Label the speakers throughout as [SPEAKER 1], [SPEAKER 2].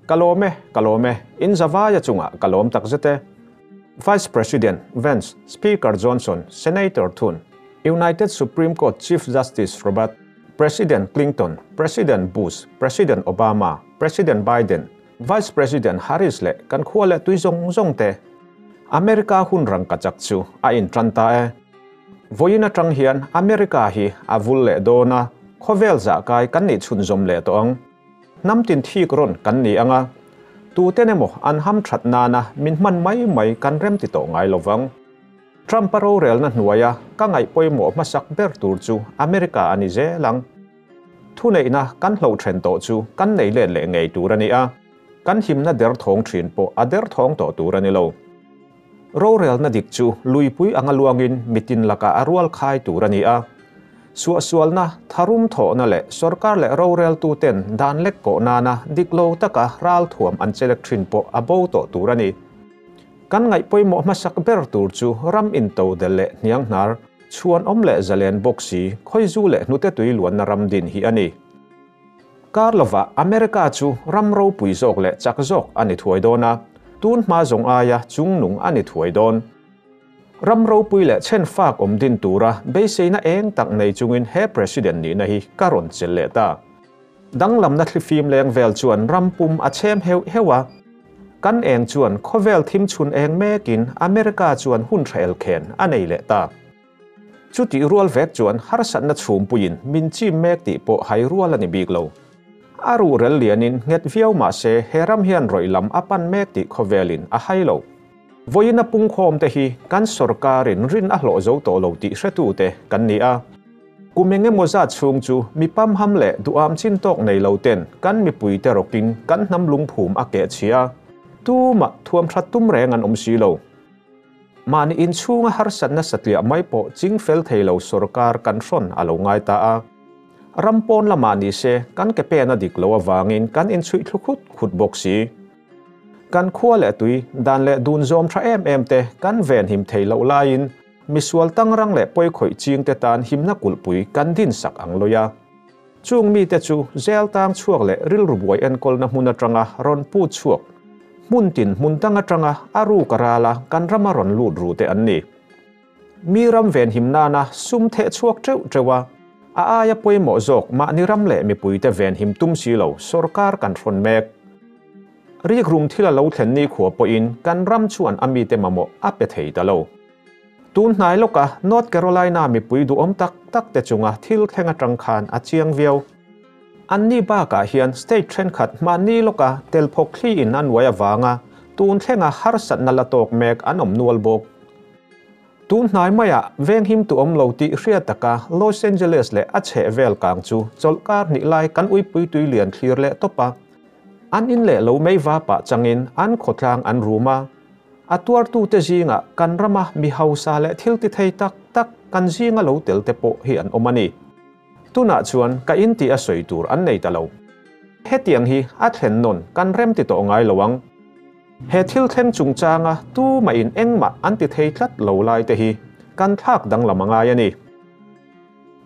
[SPEAKER 1] Ka lawm e, ka lawm e, in zavaia chungah ka lawm takzet e. Vice President Vance, Speaker Johnson, Senator Thune, United Supreme Court Chief Justice Robert, President Clinton, President Bush, President Obama, President Biden, Vice President Harris leh kan khua leh tui zawng zawng te. America hun rangkachak chu a intan ta e. Vawiin atang hian America hi a vul leh dawn a, khawvel zahkai kan nih chhunzawm leh tawh ang. Hnam tin thik rawn kan ni ang a, tuten emaw an ham that nana min hman mai mai kan rem ti tawh ngai lovang. Trump-a rorelna hnuaia ka ngaih pawimawh hmasak ber tur chu America a ni zel ang. Thuneihna kan hloh then tawh chu kan nei let leh ngei tur a ni a, kan himna derthawng thin pawh a derthawng tawh tur a ni lo. Rorelna dik chu luipui anga luangin mitin lakah a rual khai tur a ni a. Suahsualna, tharum thawhna leh sorkar leh roreltuten dan lek kawh nana dik lo taka ralthuam an chelek thin pawh a bo tawh tur a ni. Kan ngaih pawimawh hmasak ber tur chu ram into del leh hnianghnar, chhuanawm leh zalen bawk si, khawizu leh hnute tui luanna ram din hi a ni. Kar lovah America chu ram ropui zawk leh chak zawk a ni thuai dawn a, tun hma zawng aia chungnung a ni thuai dawn. Ram ropui leh chhen fak awm din tura beiseina eng tak nei chungin he President nihna hi ka rawn chelh leh ta. Danglamna thlifim leng vel chuan ram pum a chhem heuh heuh a. Kan eng chuan khawvel thim chhun eng mekin America chuan hun tha elkhen a nei leh ta. Chutih rual vek chuan harsatna chhumpuiin min chim mek tih pawh hai rual a ni bik lo. A ruhrel lianin nghet viau mah se he ram hian rawih lam a pan mek tih khawvelin a hai lo. Vawiin a pungkhawm te hi kan sorkarin rin a hlawh zo tawh lo tih hretute kan ni a. Kum eng emaw zat chhung chu mi pamham leh duham chin tawk nei lo ten kan mipuite rawkin kan hnam lungphum a keh chhia a, tumah thuam that tum reng an awm si lo. Mahni inchhunga harsatna satliah mai pawh ching fel thei lo sorkar kan hrawn a lo ngai ta a. Ram pawn lamah ni se kan ke pen a dik lo avangin kan inchhuih thlu khut khut bawk si. Kan khua leh tui, dan leh dun zawm tha em em te kan venhim thei loh laiin misual tangrang leh pawikhawih ching te tan himna kulhpui kan din sak ang lawi a. Chung mite chu zel tang chhuak leh rilru buai enkawlna hmun atanga rawn put chhuak, hmun tin hmun dang atanga a ruk a rala kan rama rawn lut ru te an ni. Mi ram venhim nana sum theh chhuak teuh teuh a, a aia pawimawh zawk mahni ram leh mipuite venhim tum si lo sorkar kan hrawn mek. Rikrum thil a lo thlen nikhua pawhin kan ram chuan a mite mamawh a pe thei ta lo. Tun hnai lawka North Carolina mipui duhawm tak tak te chunga thil thleng atang khan a chiang viau. Anni bakah hian state thenkhat hmanni lawka tel phawk thli in a nuai avanga tun thlenga harsatna la tawk mek an awm nual bawk. Tun hnai maiah venghim tu awm lo tih hriat taka Los Angeles leh a chheh vel kang chu chawlhkar hnih lai kan uipui tui lian thlir leh tawp a. An in leh lo mei va pah changin an khawtlang an rum a. A tuartute zingah kan rama mi hausa leh thil ti thei tak tak kan zinga lo tel te pawh hi an awm a ni. Tunah chuan ka in tih a sawi tur an nei ta lo. Hetiang hi a thlen nawn kan rem ti tawh ngai lo ang. He thil thleng chungchanga tumah in engmah an ti thei tlat lo lai te hi kan thlak danglam a ngai a ni.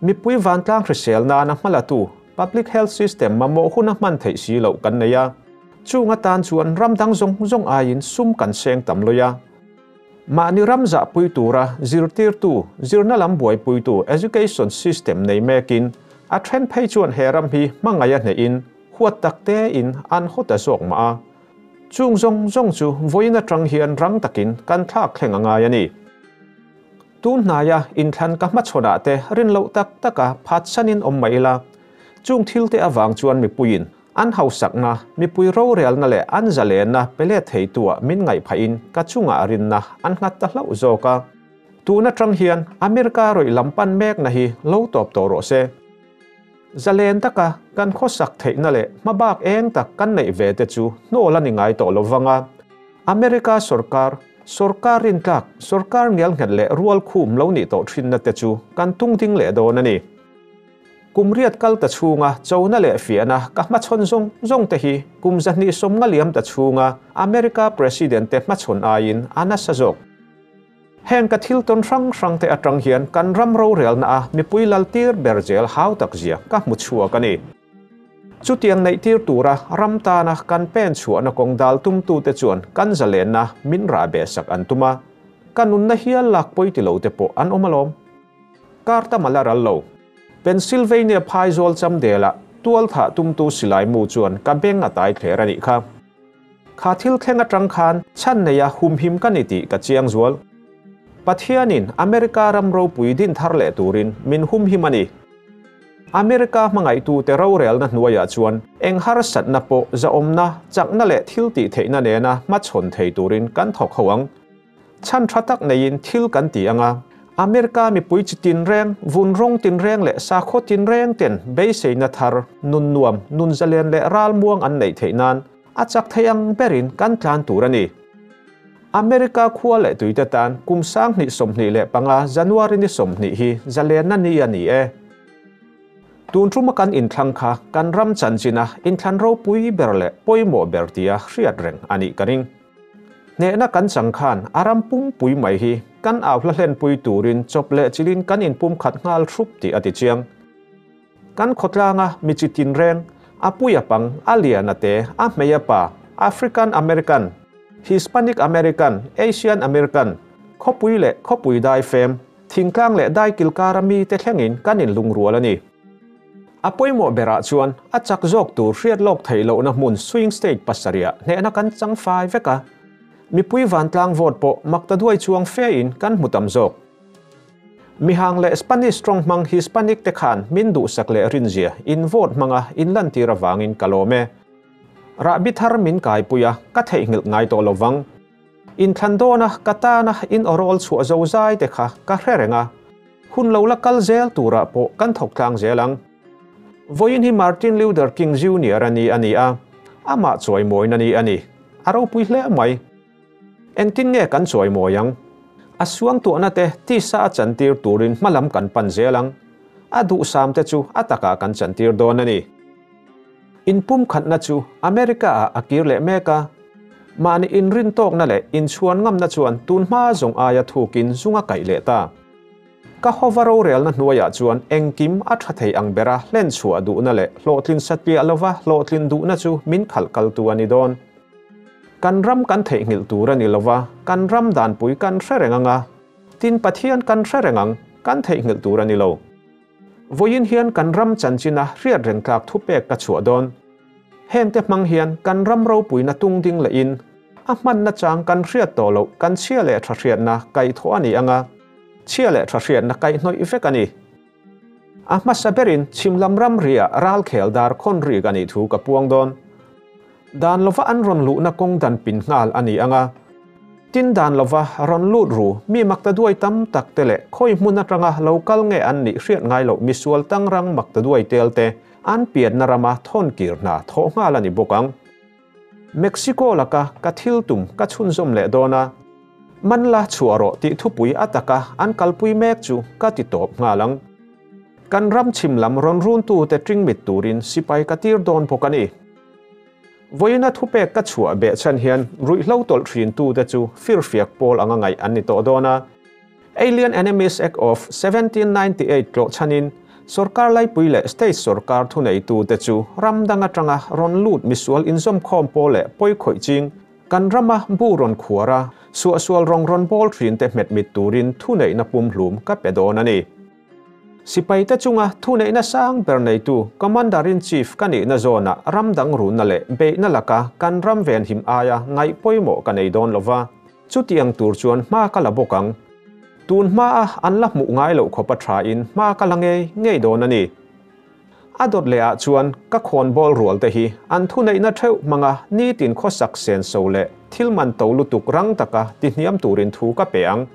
[SPEAKER 1] Mipui vantlang hrisel nana hmalatu Public Health System mamawh huna hman theih si loh kan nei a. Chung atan chuan ram dang zawng zawng aiin sum kan seng tam lawih a. Mahni ram zahpui tura zirtirtu, zirna lam buaipuitu education system nei mekin a then phei chuan he ram hi hmangaih a hnehin huat tak tein an haw ta zawk mah a. Chung zawng zawng chu vawiin atang hian rang takin kan thlak thleng a ngai a ni. Tun hnaia inthlan ka hmachhawnah te rin loh tak taka phatsanin awm mai ila, chung thilte avang chuan mipuiin an hausakna, mipui rorelna leh an zalenna pe let theitua min ngaih phahin ka chungah rinna an nghat ta hlauh zawk a. Tun atang hian America rawih lam pan mekna hi lo tawp tawh rawh se. Zalen taka kan khawsak theihna leh hmabak eng tak kan neih ve te chu hnawl a ni ngai tawh lovang a. America sorkar, sorkar rintlak, sorkar ngelnghet leh rual khum lo nih tawh thinna te chu kan tung ding leh dawn a ni. Kum riat kal ta chhunga chona leh fiahna ka hmachhawn zawng zawng te hi kum 250 liam ta chhunga America President te hmachhawn aiin a nasa zawk. Heng ka thil tawn hrang hrang te atang hian kan ram rorelna a mipui lal tir ber zel hau tak zia ka hmu chhuak a ni. Chutiang neih tir tura ram tana kan pen chhuahna kawng dal tumtute chuan kan zalenna min rah beh sak an tum a, ka nunna hial lak pawi ti lo te pawh an awm alawm. Kar tam a la ral lo. Pennsylvania phaizawl chamdelah tual thah tumtu silai mu chuan ka beng a tai thler a nih kha. Kha thil thleng atang khan chhan neia humhim ka ni tih ka chiang zual. Pathianin America ram ropui din thar leh turin min humhim a ni. America hmangaihtute rorelna hnuaiah chuan eng harsatna pawh zahawmna, chakna leh thil tih theihna nena hmachhawn thei turin kan thawk ho ang. Chhan tha tak neiin thil kan ti ang a, America mipui chi tinreng, vun rawng tinreng leh sakhaw tinreng ten beiseina thar, nun nuam, nun zalen leh ralmuang an neih theih nan a chak thei ang berin kan tlan tur a ni. America khua leh tuite tan kum 2025 January ni 20 hi zalenna ni a ni e. Tun tuma kan inthlang kha kan ram chanchina inthlan ropui ber leh pawimawh ber tia hriat reng a nih ka ring. Hnehna kan chang khan a ram pumpui mai hi kan au hla hlenpui turin chawp leh chilin kan inpumkhat nghal hrup tih a ti chiang. Kan khawtlanga mi chi tinreng, a pui a pang, a lian a te, a hmei a pa, African American, Hispanic American, Asian American, khawpui leh khawpui dai fem, thingtlang leh dai kilkara mite thlengin kan inlungrual a ni. A pawimawh berah chuan a chak zawk tur hriat lawk theih lohna hmun swing state pasarihah hnehna kan chang fai vek a. Mipui vantlang vote pawh makta duai chuang fe in kan hmu tam zawk. Mihang leh Spanish tawng hmang Hispanic te khan min duhsak leh rinzia in vote hmanga in lantir avangin ka lawm e. Rahbi thar min kaipui a, ka theihnghilh ngai tawh lovang. Inthlan dawna ka tana in awrawl chhuah zo zai te kha ka hre reng a. Hun lo la kal zel turah pawh kan thawk tlang zel ang. Vawiin hi Martin Luther King Junior a ni a ni a, amah chawimawiin a ni a ni. A ropui hle mai. Engtin nge kan chawimawi ang? A suangtuahna te tisa a chantir turin hmalam kan pan zel ang. A duhsam te chu a takah kan chantir dawn a ni. Inpumkhatna chu America-ah a kir leh mek a. Mahni inrintawkna leh inchhuan ngamna chuan tun hma zawng aia thukin zung a kaih leh ta. Ka hova rorelna hnuaiah chuan engkim a tha thei ang bera hlen chhuah duhna leh hlawhtlin satliah lova hlawhtlin duhna chu min khalh kaltu a ni dawn. Kan ram kan theihnghilh tur a ni lova, kan ram danpui kan hre reng ang a, tin Pathian kan hre reng ang, kan theihnghilh tur a ni lo. Vawiin hian kan ram chanchina hriat reng tlak thupek ka chhuah dawn. Hengte hmang hian kan ram ropuina tung ding lehin a hmanna chang kan hriat tawh loh kan chhia leh tha hriatna kaihthawh a ni ang a, chhia leh tha hriatna kaihhnawih vek a ni. A hmasa berin chhimlam ramriah ralkhel dar khawn rik a nih thu ka puang dawn. Dan lova an rawn luhna kawng dan pin nghal a ni ang a. Tin dan lova rawn lut ru mi makta duai tam tak te leh khawi hmun atanga lo kal nge an nih hriat ngai loh misual tangrang makta duai tel te an pianna rama thawn kir hna thawh nghal a ni bawk ang. Mexico laka ka thil tum ka chhunzawm leh dawn a, man la chhuah rawh tih thupui a taka an kalpui mek chu ka ti tawp nghal ang. Kan ram chhim lam rawn runtute ṭingmit turin sipai ka tir dawn bawk a ni. Vawiina thupek ka chhuah beh chhan hian ruihhlo tawlh ṭhintute chu firfiak pawl anga ngaih an ni tawh dawn a. Alien Enemies Act of 1798 tlawh chhanin sorkar laipui leh state sorkar thuneitute chu ram dang aṭanga rawn lut misual inzawmkhawm pawl leh pawikhawih ching kan rama bu rawn khuar a, suahsual rawng rawn bawl ṭhinte hmetmit turin thuneihna pumhlum ka pe dawn a ni. Sipaite chunga thuneihna sang ber neitu Commander-in-Chief ka nihna zawnah ram dang runna leh beihna laka kan ram venhim aia ngaih pawimawh ka nei dawn lova, chutiang tur chuan hma ka la bawk ang. Tun hmaa an la hmuh ngai loh khawpa thain hma ka la ngei ngei dawn a ni. A dawt lehah chuan ka khawnbawl rualte hi an thuneihna theuh hmanga nitin khawsak senso leh thil man to lutuk rang taka tihniam turin thu ka pe ang.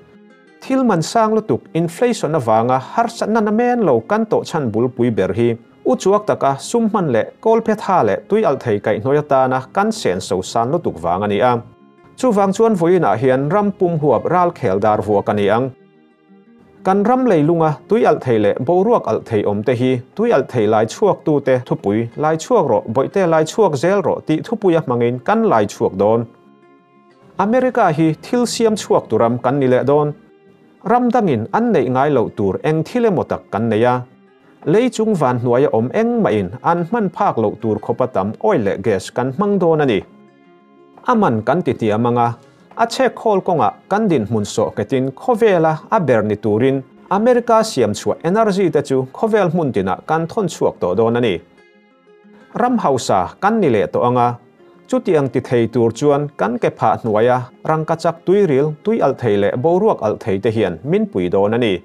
[SPEAKER 1] Thil man sang lutuk inflation avanga harsatna na men lo kan tawh chhan bulpui ber hi uchuak taka sum hman leh kawlphe tha leh tui alh thei kaihhnawi atana kan senso san lutuk vang a ni a. Chuvang chuan vawiinah hian ram pum huap ralkhel dar vuak a ni ang. Kan ram leilunga tui alh thei leh boruak alh thei awm te hi tui alh thei lai chhuak tute thupui lai chhuak rawh bawihte lai chhuak zel rawh tih thupuia hmangin kan lai chhuak dawn. America hi thil siam chhuak tu ram kan ni leh dawn. Ram dangin an neih ngai loh tur eng thil emaw tak kan nei a. Lei chung van hnuaia awm engmahin an hman phak loh tur khawpa tam oil leh gas kan hmang dawn a ni. A man kan ti hniam anga, a chhek khawl kawngah kan dinhmun sawh nghetin khawvela a ber ni turin America siam chhuah energy te chu khawvel hmun tinah kan thawn chhuak tawh dawn a ni. Ram hausa kan ni leh tawh anga, chutiang ti thei tur chuan kan ke phah hnuaia rangkachak tuiril, tui alh thei leh boruak alh thei te hian min pui dawn a ni.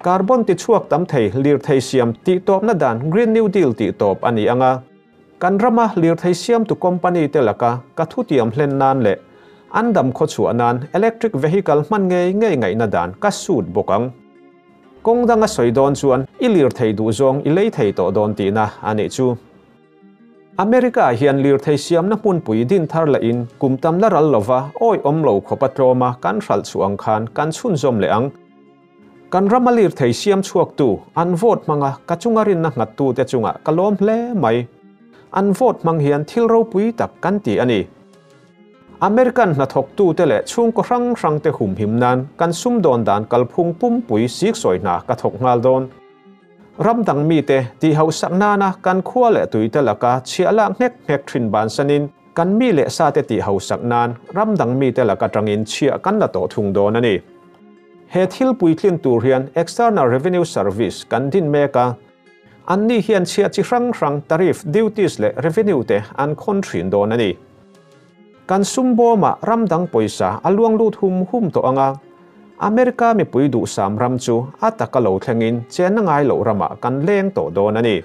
[SPEAKER 1] Carbon ti chhuak tam thei lirthei siam tih tawpna dan Green New Deal tih tawp a ni anga, kan rama lirthei siamtu company te laka ka thutiam hlen nan leh an dam khawchhuah nan electric vehicle hman ngei ngei ngaihna dan ka sut bawk ang. Kawng danga sawi dawn chuan i lirthei duh zawng i lei thei tawh dawn tihna a nih chu. America hian lirthei siamna hmunpui din thar lahin kum tam la ral lova awi awm lo khawpa tlawma kan hralh chhuah ang khan kan chhunzawm leh ang. Kan rama lirthei siam chhuaktu an vote hmanga ka chunga rinna nghattute chungah ka lawm hle mai. An vote hmang hian thil ropui tak kan ti a ni. American hnathawktute leh chhungkaw hrang hrangte humhim nan kan sumdawn dan kalphung pumpui siksawi hna ka thawk nghal dawn. Ram dang mite tihhauhsak nana kan khua leh tuite laka chhiah lak nghek nghek thin bansanin kan mi leh sate tihhauhsak nan ram dang mite laka tangin chhiah kan la tawh thung dawn a ni. He thil puitlin tur hian External Revenue Service kan din mek a, anni hian chhiah chi hrang hrang tariff, duties leh revenue te an khawn thin dawn a ni. Kan sum bawmah ram dang pawisa a luang lut hum hum tawh ang a, America mipui duhsam ram chu a taka lo thlengin chenna ngai loh ramah kan leng tawh dawn a ni.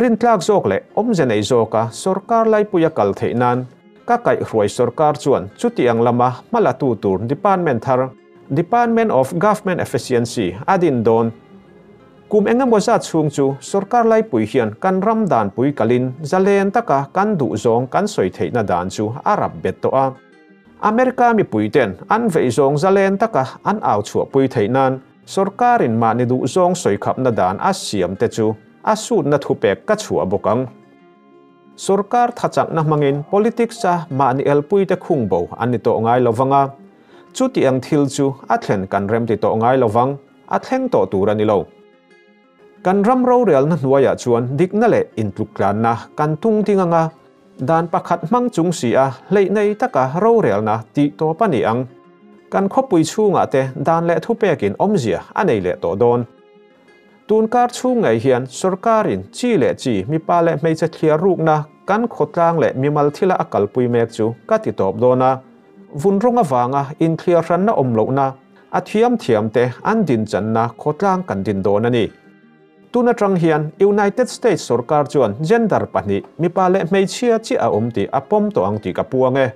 [SPEAKER 1] Rintlak zawk leh awmze nei zawka sorkar laipuia kal theih nan ka kaihhruai sorkar chuan chutiang lama hmalatu tur department thar, Department of Government Efficiency, a din dawn. Kum engemaw zat chhung chu sorkar laipui hian kan ram danpui kalin zalen taka kan duh zawng kan sawi theihna dan chu a rap bet tawh a. America mipuiten an veih zawng zalen taka an au chhuahpui theih nan sorkarin mahni duh zawng sawi khapna dan a siam te chu a sutna thupek ka chhuah bawk ang. Sorkar thachakna hmangin politics-a mahni elpuite khung bo an ni tawh ngai lovang a, chutiang thil chu a thlen kan remti tawh ngai lovang. A thleng tawh tur a ni lo. Kan ram rorelna hnuaiah chuan dikna leh intluktlanna kan tung ding anga dan pakhat hmang chung si a hleih nei taka rorelna tih tawp a ni ang. Kan khawpui chhungah te dan leh thupekin awmzia a nei leh tawh dawn. Tun kar chhung ngei hian sorkarin chi leh chi mipa leh hmeichhe thliar rukna kan khawtlang leh mimal thila a kalpui mek chu ka ti tawp dawn a, vun rawng avanga inthliar hranna awm lohna, A thiam thiam te an din channa khawtlang kan din dawn a ni. Tun atang hian United States sorkar chuan gender pahnih, mipa leh hmeichhia chiah a awm tih a pawm tawh ang tih ka puang e.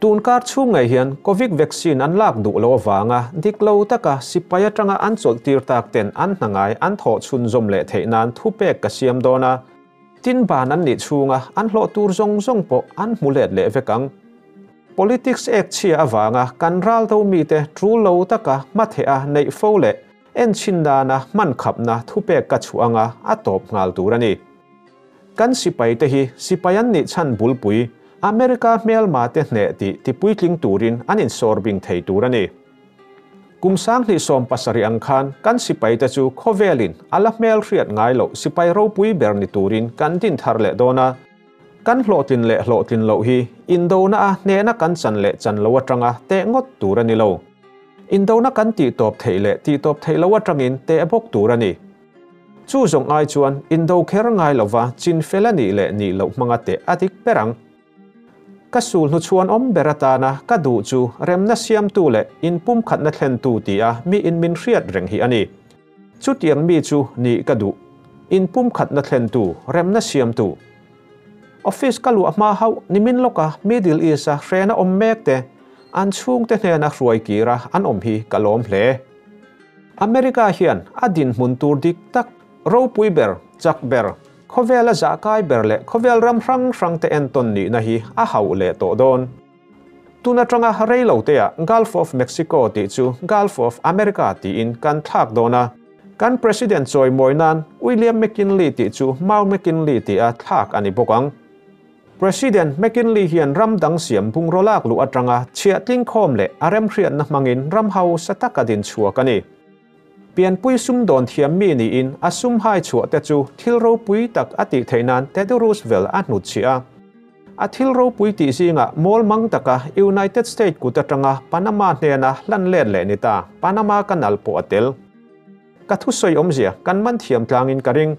[SPEAKER 1] Tun kar chhung ngei hian Covid vaccine an lak duh lo avanga dik lo taka sipai atanga an chawlh tir tak ten an hna ngai an thawh chhunzawm leh theih nan thupek ka siam dawn a. Tin ban an nih chhunga an hlawh tur zawng zawng pawh an hmu let leh vek ang. Politics ek chhia avanga kan ral do mite tul lo taka hmatheh a neih fo leh enchhin nana hman khapna thupek ka chhuah anga a tawp nghal tur a ni. Kan sipai te hi sipai an nih chhan bulpui America hmelma te hneh tih tipuitling turin an insawr bing thei tur a ni. Kum 2017 ang khan kan sipai te chu khawvelin a la hmel hriat ngai loh sipai ropui ber ni turin kan din thar leh dawn a. Kan hlawhtlin leh hlawhtlin loh hi indona a hnehna kan chan leh chan lo atanga teh ngawt tur a ni lo. Indona kan tih tawp theih leh tih tawp theih lo atangin teh bawk tur a ni. Chu zawng ai chuan indo kher ngai lova chin fel a nih leh nih loh hmanga teh a dik ber ang. Ka sul hnuchhuan awm ber atana ka duh chu remna siamtu leh inpumkhatna thlentu tia mi in min hriat reng hi a ni. Chutiang mi chu nih ka duh. Inpumkhatna thlentu, remna siamtu. Office ka luah hma hauh nimin lawka Middle East-a hrena awm mek te, an chhungte hnena hruai kira an awm hi ka lawm hle. America hian a dinhmun tur dik tak, ropui ber, chak ber, khawvela zahkai ber leh khawvel ram hrang hrangte entawn nihna hi a hauh leh tawh dawn. Tun atanga rei lo teah Gulf of Mexico tih chu Gulf of America tiin kan thlak dawn a. Kan President chawimawi nan William McKinley tih chu Mount McKinley tia thlak a ni bawk ang. President McKinley hian ram dang siam bungraw lak luh atanga chhiah tlingkhawm leh a remhriatna hmangin ram hausa taka din chhuak a ni. Pianpui sumdawn thiam mi niin a sum hai chhuah te chu thil ropui tak a tih theih nan Teddy Roosevelt a hnutchhiah a. A thil ropui tih zingah mawl mang taka United States kut atanga Panama hnena hlan let leh ni ta Panama Canal pawh a tel. Ka thusawi awmzia kan man thiam tlangin ka ring.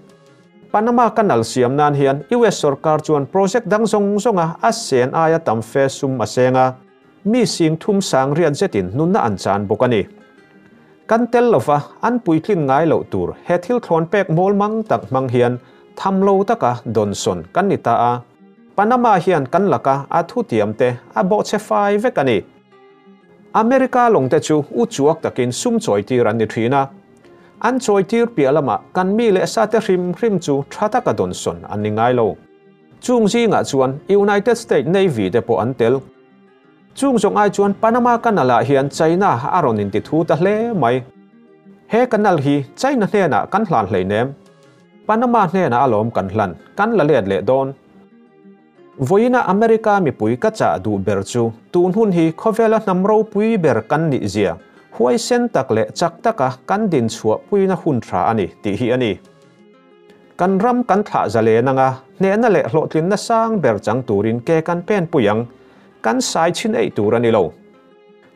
[SPEAKER 1] Panama Canal siam nan hian US sorkar chuan project dang zawng zawnga a sen aia tam fe sum a seng a, mi sing thum sang riat zetin nunna an chan bawk a ni. Kan tel lova an puitlin ngai loh tur he thil thlawn pek mawl mang tak hmang hian tham lo taka dawnsawn kan ni ta a, Panama hian kan laka a thutiam te a bawhchhe fai vek a ni. America lawng te chu u chuak takin sum chawitir an ni thin a, an chawitir piah lamah kan mi leh sa te hrim hrim chu tha taka dawnsawn an ni ngai lo. Chung zingah chuan United States Navy te pawh an tel. Chung zawng ai chuan Panama Canal ah hian China a rawn inti thu ta hle mai. He canal hi China hnenah kan hlan hleinem. Panama hnenah alawm kan hlan, kan la let leh dawn. Vawiina America mipui ka chah duh ber chu tun hun hi khawvela hnam ropui ber kan nih zia, huaisen tak leh chak taka kan din chhuah puina hun tha a ni tih hi a ni. Kan ram kan thlah zalen anga hnehna leh hlawhtlinna sang ber chang turin ke kan pen pui ang, kan sai chhin eih tur a ni lo.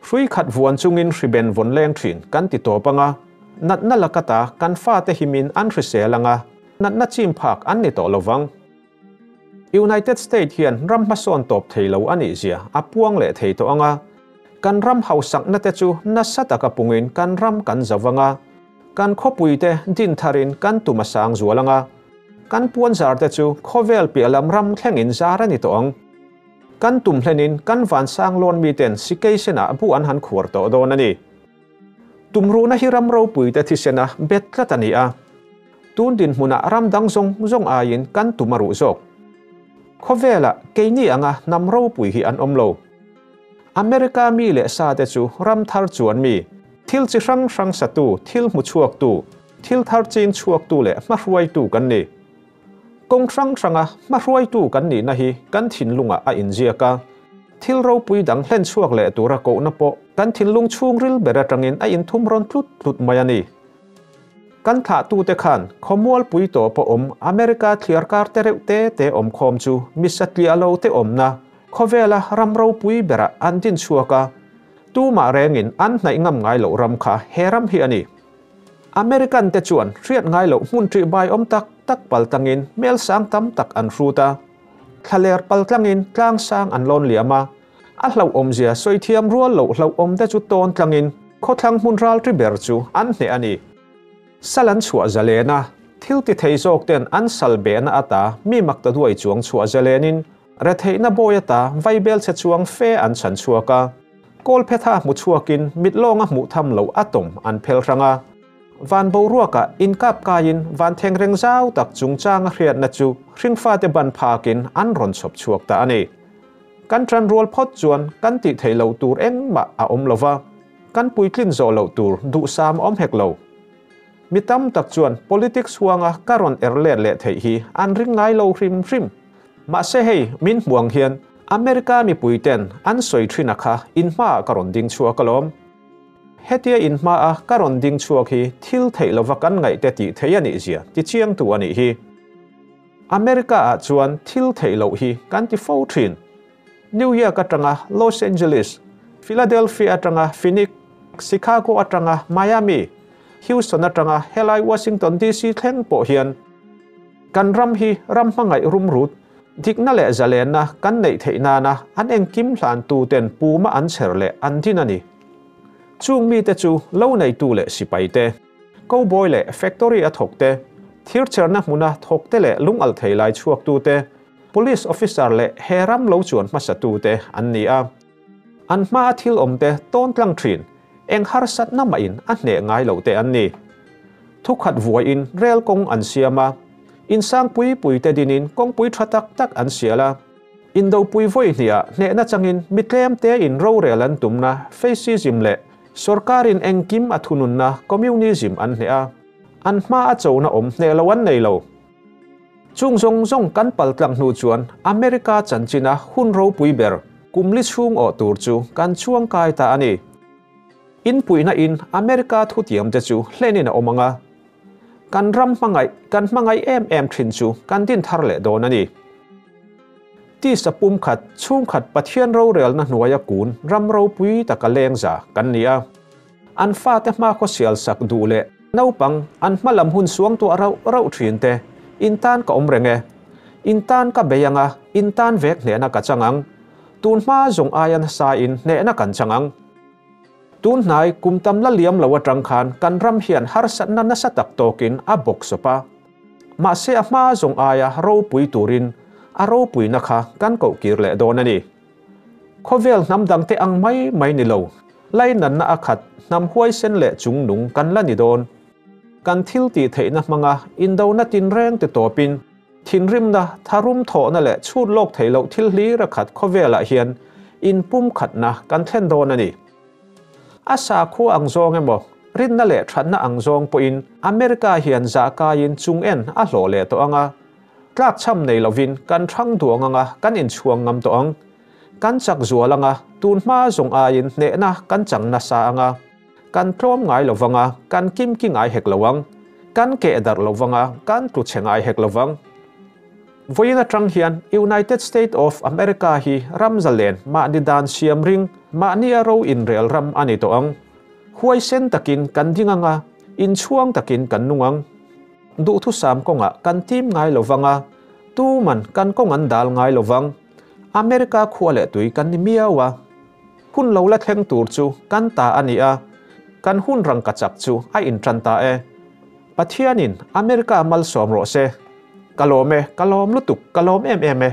[SPEAKER 1] Hrui khat vuan chungin hriben vawn leng thin kan ti tawp anga, natna lakata kan fate himin an hrisel anga, natna chim phak an ni tawh lovang. United State hian ram hmasawn tawp thei lo a nih zia a puang leh thei tawh anga, kan ram hausakna te chu nasa taka pungin kan ram kan zo anga, Kan khawpuite din tharin kan tum a sang zual ang a, kan puanzar te chu khawvel piah lam ram thlengin zar a ni tawh ang. Kan tum hlenin kan vansang lawn miten sikei senah bu an han khuar tawh dawn a ni. Tumruhna hi ram ropuite thisena bet tlat a ni a, tun dinhmunah ram dang zawng zawng aiin kan tum a ruh zawk. Khawvelah keini anga hnam ropui hi an awm lo. America mi leh sa te chu ram thar chuan mi, thil chi hrang hrang satu, thil hmu chhuaktu, thil thar ching chhuaktu leh hmahruaitu kan ni. Kawng hrang hranga hmahruaitu kan nihna hi kan thinlungah a inziak a, thil ropui dang hlen chhuak leh tura kohna pawh kan thinlung chhungril ber atangin a inthum rawn tlut tlut mai a ni. Kan thlahtute khan khawmualpui tawpa awm America thliarkar te reuh te te awmkhawm chu mi satliah lo te awmna khawvela ram ropui berah an din chhuak a, tumah rengin an hnaih ngam ngai loh ram kha he ram hi a ni. American te chuan hriat ngai loh hmun ṭih bai awm tak tak pal tangin hmel sang tam tak an hrut a, thlaler pal tlangin tlang sang an lawn liam a, A hlauhawmzia sawi thiam rual loh hlauhawm te chu tawn tlangin khawthlang hmun ralṭi ber chu an hneh a ni. Sal an chhuah zalen a, thil ti thei zawk ten an sal behna ata mi mak ta duai chuang chhuah zalenin retheihna bawi ata vaibel chhe chuang fe an chhan chhuak a. Kawlphetha hmu chhuakin mit lawnga hmuh tham loh a tawm an phel hrang a. Van boruakah inkap kaiin van thengreng zau tak chungchanga hriatna chu hringfate ban phakin an rawn chhawp chhuak ta a ni. Kan ṭan rual phawt chuan kan tih theih loh tur engmah a awm lo va, kan puitlin zawh loh tur duhsam a awm hek lo. Mi tam tak chuan politics huanga ka rawn er let leh theih hi an ring ngai lo hrim hrim. Mahse hei min hmuh ang hian America mipuiten an sawi ṭhin a kha in hmaah ka rawn ding chhuak alawm. Hetia in hmaa ka rawn ding chhuak hi thil theih lova kan ngaihte tih theih a nih zia tichiangtu a nih hi. America ah chuan thil theih loh hi kan ti fo thin. New York atanga Los Angeles, Philadelphia atanga Phoenix, Chicago atanga Miami, Houston atanga helai Washington DC thleng pawh hian kan ram hi ram hmangaih rumrut, dikna leh zalenna kan neih theih nana an engkim hlantu ten puma an chher leh an din a ni. Chung mite chu lo neitu leh sipai te. Cowboy leh factory a thawk te, thircherna hmuna thawk te leh lungalh thei lai chhuaktu te, police officer leh he ram lo chuan hmasatu te an ni a. An hmaa thil awm te tawn tlang thin, eng harsatna mahin a hneh ngai loh te an ni. Thukhat vuaiin rel kawng an siam a, insang pui pui te dinin kawngpui tha tak tak an sial a. Indopui vawi hniah hnehna changin mi tlem tein rorel an tumna fascism leh Sorkarin engkim a thununna communism an hneh a, an hma a chona awm hneh lo an nei lo. Chung zawng zawng kan pal tlang hnu chuan America chanchina hun ropui ber kum li chhung awh tur chu kan chuang kai ta a ni. In puihna in America thutiam te chu hlenin a awm ang a. Kan ram hmangaih, kan hmangaih em em thin chu kan din thar leh dawn a ni. Tisa pumkhat, chhungkhat Pathian rorelna hnuaia kun ram ropui taka lengza kan ni a. An fate hmakhaw sial sak duh leh naupang an hma lam hun suangtuah rauh rauh thin te, in tan ka awm reng e. In tan ka bei ang a, in tan vek hnehna ka chang ang. Tun hma zawng aia nasa in hnehna kan chang ang. Tun hnai kum tam la liam lo atang khan kan ram hian harsatna nasa tak tawkin a bawk sawp a. Mahse a hma zawng aia ropui turin a ropuina kha kan koh kir leh dawn a ni. Khawvel hnam dangte ang mai mai ni lo, lainatna a khat hnam huaisen leh chungnung kan la ni dawn. Kan thil tih theihna hmanga indona tinreng ti tawpin thinrimna, tharum thawhna leh chhut lawk theih loh thil hlir a khat khawvelah hian inpumkhatna kan thlen dawn a ni. A sakhua ang zawng emaw, rinna leh thatna ang zawng pawhin America hian zahkaiin chung en a hlawh leh tawh ang a. Tlakchham nei lovin kan thang duang ang a, kan inchhuang ngam tawh ang. Kan chak zual ang a, tun hma zawng aiin hnehna kan chang nasa ang a. Kan tlawm ngai lo vang a, kan kimki ngai hek lo ang. Kan keh darh lo vang a, kan tlu chhe ngai hek lo vang. Vawiin atang hian United State of America hi ram zalen mahni dan siam ring, mahni a ro inrel ram a ni tawh ang. Huaisen takin kan ding ang a, inchhuang takin kan nung ang. Duhthusam kawngah kan tim ngai lo vang a, tuman kan kawng an dal ngai lo vang. America khua leh tui kan ni miau a. Hun lo la thleng tur chu kan ta a ni a, kan hun rangkachak chu a intan ta e. Pathianin America malsawm rawh se. Ka lawm e, ka lawm lutuk, ka lawm em em e.